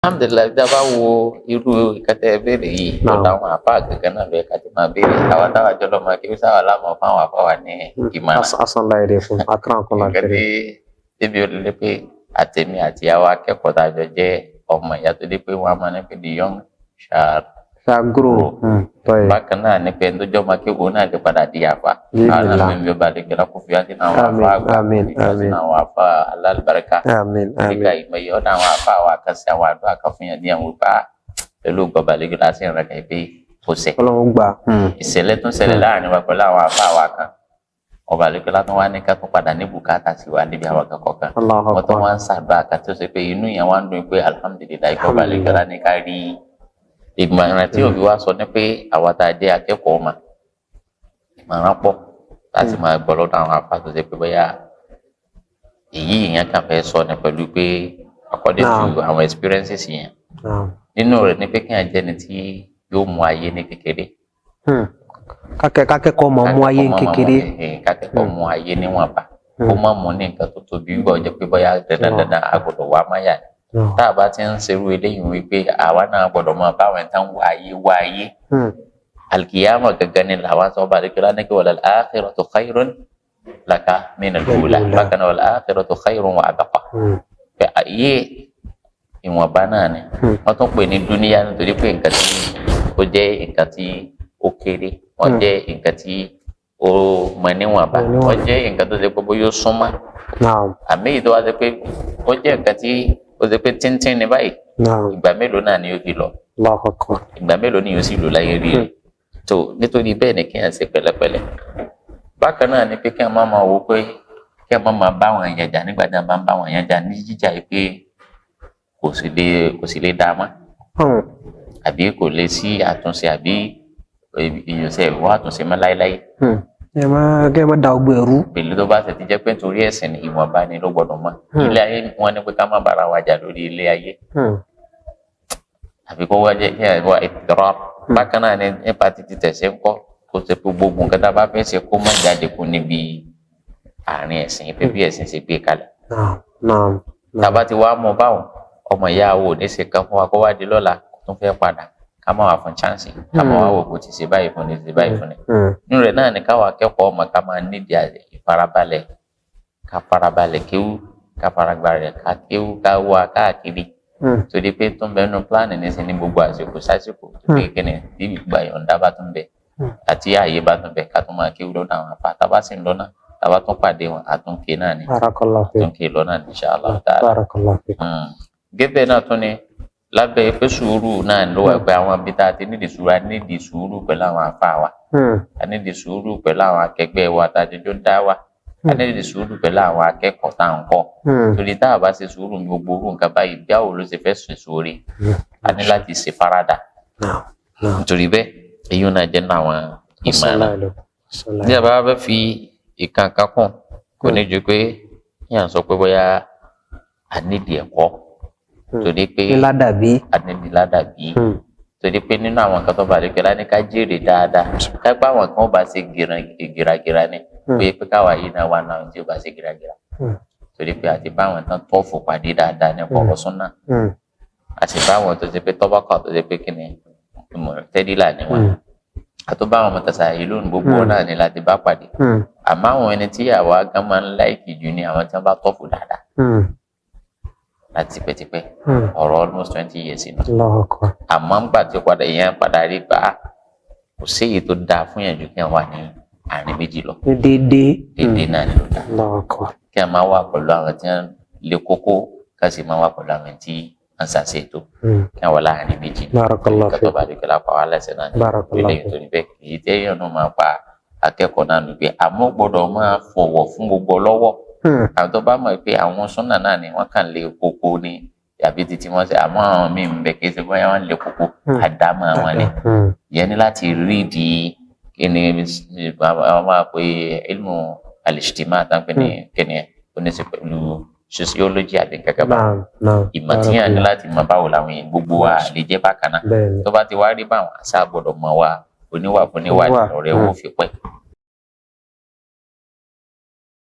Alhamdulillahi, tí a bá wo irú ìkẹtẹ ìbéèrè yìí lọ́dọ̀ àwọn àfa gangan náà ló yẹ ká ti máa béèrè. Àwa táwa jọ lọ́mọ kí ó sáwà láàmú fún àwọn àfa wa ní ìmọ̀ràn. Assalamu alaikum, akramakumullah. Nǹkan tí débi olùlé pé àtẹ̀mí àti àwọn akẹ́kọ̀ọ́ tá a jọ jẹ́ ọmọ ìyá tó dé pé wọ́n á máa ní pé the young shall shall grow. Tayyib. Bákan náà ní pé ẹni tó jọ́ ọmọ kéwòn náà lè padà di àfa. Àwọn náà Bismillah. mi bí ọba lè gbéra kó fi wá sínú àwọn Àmín, àfa àgbà, àmín, fi wá àmín. sínú àwọn àfa alálùbáríkà. Àmín, Nígbà àmín. ìmọ̀ yìí ọ̀dọ̀ àwọn àfa wa kan sí àwọn àdúrà kan fún yàn ní àwọn ìgbà pẹ̀lú gbọ̀bà lè gbéra sí ìrìnàkà pé kò sẹ̀. Ọlọ́run gbà. Ìṣẹ̀lẹ̀ tún ṣẹlẹ̀ láàrin wa pẹ̀lú àwọn àfa wa kan, ọba lè gbéra tún wá ní ká tún padà ní bùkátà sí wa níbi àwọn akẹ́kọ̀ọ́ kan. Allahu Wọ́n tún akbar. wá ń ṣàdúrà kan tó ṣe pé inú yẹn wá ń dùn pé alhamdulillahi, ọba lè gbéra ní ká rí ìmọ̀ràn tí òbí wa sọ ní pé àwa tá a jẹ́ akẹ́kọ̀ọ́ mà ìmọ̀ràn pọ̀ láti máa gbọ́ lọ́dọ̀ àwọn àfa tó ṣe pé bóyá èyí ìyẹn kàn fẹ́ sọ ní pẹ̀lú pé according to àwọn experiences yẹn. Nínú rẹ̀ ní pé kí èèyàn jẹ́ni tí yóò mú ayé ní kékeré. Kákẹ́kọ̀ọ́ mọ̀ mú ayé kékeré. Kákẹ́kọ̀ọ́ mú ayé níwọ̀nba, kó má mú ní nǹkan tó tóbi wíwá ọjọ́ pé bóyá dandan dandan a gbọ́dọ̀ wá máyà. Tá a bá ti ń ṣerú eléyìí wípé àwa náà gbọ́dọ̀ máa bá àwọn ẹ̀ta ń wá ayé wá ayé, alkiyama gangan ni làwọn sọ bá dẹkẹlá ní kí wal akhiratu khayrun laka minal ula, bákan náà wal akhiratu khayrun wa abqa. Pé ayé ìwọ̀nba náà ni wọ́n tún pè ní dúníyà nítorí pé nǹkan tí ó jẹ́ nǹkan tí ó kéré, wọ́n jẹ́ nǹkan tí ó mọ níwọ̀nba, wọ́n jẹ́ nǹkan tó ṣe pé bóyá ó súnmọ́. Àmì èyí tó wá ṣe pé ó jẹ́ nǹkan tí ó ṣe pé tíntín ní báyìí, ìgbà mélòó náà ni ó fi lọ, Allahu akbar. ìgbà mélòó ni yóò sì lò láyé rí rẹ̀ tó. Nítorí bẹ́ẹ̀ ni kéèyàn ṣe pẹ̀lẹ́pẹ̀lẹ́. Bákan náà ni pé kéèyàn má máa wo pé kéèyàn má máa bá àwọn èèyàn jà nígbà tí wọ́n bá ń bá àwọn èèyàn jà ní jíjà yìí pé kò sì lè dá mọ́ àbí kò lè sí àtúnṣe àbí èèyàn ṣe ìwọ àtúnṣe mọ́ láéláé. Ẹ má kẹ́ ẹ má da ọgbẹ́ ẹrú. Pẹ̀lú tó bá ṣe ti jẹ́ pé nítorí ẹ̀sìn ni, ìwọ̀nba ni ló gbọ́dọ̀ mọ́. Ilé ayé wọn ni pé ká má bára wa jà lórí ilé ayé àbí kó wá jẹ́ kí ẹ wá ìtọ́rọ̀. Bákan náà ni nípa títí tẹ̀sẹ̀ ń kọ́, kó ṣe pé gbogbo nǹkan tá a bá fẹ́ ṣe kó má jáde kó níbi àárín ẹ̀sìn pé bí ẹ̀sìn ṣe gbé kalẹ̀. Naam, naam. Tá a bá ti wá mú báwọn ọmọ ìyá wo ní ṣe kan fún wa kó wá di lọ́la kó tún fẹ́ padà, ká má wà fún chance, ká má wá wò kó ti ṣe báyìí fún ni, ṣe báyìí fún ni. Nínú rẹ̀ náà ni káwa akẹ́kọ̀ọ́ ọmọ ká máa nídìí ìfarabalẹ̀, ká farabalẹ̀ kéwú, ká farabalẹ̀ ká kéwú, ká wá káàkiri, torí pé tó ń bẹ nínú pílánì nísìnyí ní gbogbo àsìkò sásìkò tó pé kíni tí ìgbà yọ̀ǹda bá tún bẹ àti ààyè bá tún bẹ, ká tún máa kéwú lọ́dọ̀ àwọn àfa. Tá a bá sì ń lọ́nà, tá a bá tún pàdé wọn, àtúnké náà ni. Barakallahu fik. Àtúnké lọ́nà ní insha Allah ta'ala. Barakallahu fik. Gẹ́gẹ́ náà tún ni lábẹ́ pé sùúrù náà ló wà pé àwọn ibi tá a ti nídìí sùúrù, a nídìí sùúrù pẹ̀lú àwọn àfa wa, a nídìí sùúrù pẹ̀lú àwọn akẹgbẹ́ wa tá a jọjọ́ dá wa, a nídìí sùúrù pẹ̀lú àwọn akẹ́kọ̀ọ́ tá à ń kọ́, torí tá a bá ṣe sùúrù ní gbogbo orú nǹkan báyìí, bí àwọn ló ṣe fẹ́ sùn sórí, a ní láti ṣe faradà. Naam, naam. Nítorí bẹ́ẹ̀, èyí náà jẹ́ nínú àwọn ìmọ̀ràn. Sallallahu Bí a bá fẹ́ fi ìkan kan kún, kò ní ju pé yíyan sọ pé bóyá a nídìí ẹ̀kọ́, torí pé Ní ládàbí. A nídìí ládàbí, torí pé nínú àwọn nǹkan tó bá lè pẹ́ láti ká jèrè dáadáa, kápá àwọn kan ó bá ṣe gìràgìrà ni pé pé káwa yìí náà wà náà tí ó bá ṣe gìràgìrà, torí pé àti báwọn tán tọ́ọ̀fù pàdé dáadáa nípa ọ̀rọ̀ súnà, àti báwọn tó ṣe pé tọ́bọ̀kà tó ṣe pé kí ni tẹ́dílà ni wọn, àti báwọn mutasahilun, gbogbo náà ni láti bá pàdé. Àmọ́ àwọn ẹni tí àwa gan máa ń láìkì jù ni àwọn tí wọ́n bá tọ́ọ̀fù dáadáa láti tipẹ́tipẹ́, ọ̀rọ̀ almost 20 years nù. Allahu akbar. Àmọ́ ńgbà tí ó padà ìyẹn padà rí gbà á, kò sí èyí tó dáa fún yẹn ju kí wọ́n wà ní àárín méjì lọ. Ní déédéé. Déédéé náà ni ló dáa. Allahu akbar. Kí a máa wà pẹ̀lú àwọn tí wọ́n lé kókó, ká sì máa wà pẹ̀lú àwọn tí wọ́n ṣàṣe ètò, kí wọ́n wà láàárín méjì. Barakallahu Nǹkan tó fik. bá dé kí lápá wa lẹ́sẹ̀ náà ni Barakallahu eléyìí fik. Torí bẹ́ẹ̀, èyí téèyàn náà máa pa akẹ́kọ̀ọ́ náà nù pé àmọ́ gbọ́dọ̀ máa fọ̀wọ̀ fún gbogbo ọlọ́wọ́. Àwọn tó bá mọ̀ pé àwọn súnà náà ni wọ́n kàn lé koko ni àbí títí wọ́n ṣe, àmọ́ àwọn míì ń bẹ kí ṣe bóyá wọ́n lé koko, àdámọ́ wọn ni. Ìyẹn ní láti rí di kí ni àwọn máa pe ilmu al-ijtima' tá ń pè ní kí ni ó ní ṣe pẹ̀lú sociology àbí kankan bá Naam, naam. ìmọ̀ tí yàn ní láti mọ báwo làwọn èèyàn gbogbo wa lè jẹ́ bákan náà. Bẹ́ẹ̀ni. Tó bá ti wá rí báwọn, àṣà gbọ́dọ̀ mọ̀ wá oníwà fún níwà Oníwà, lọ́rẹ́ wò fi pẹ́.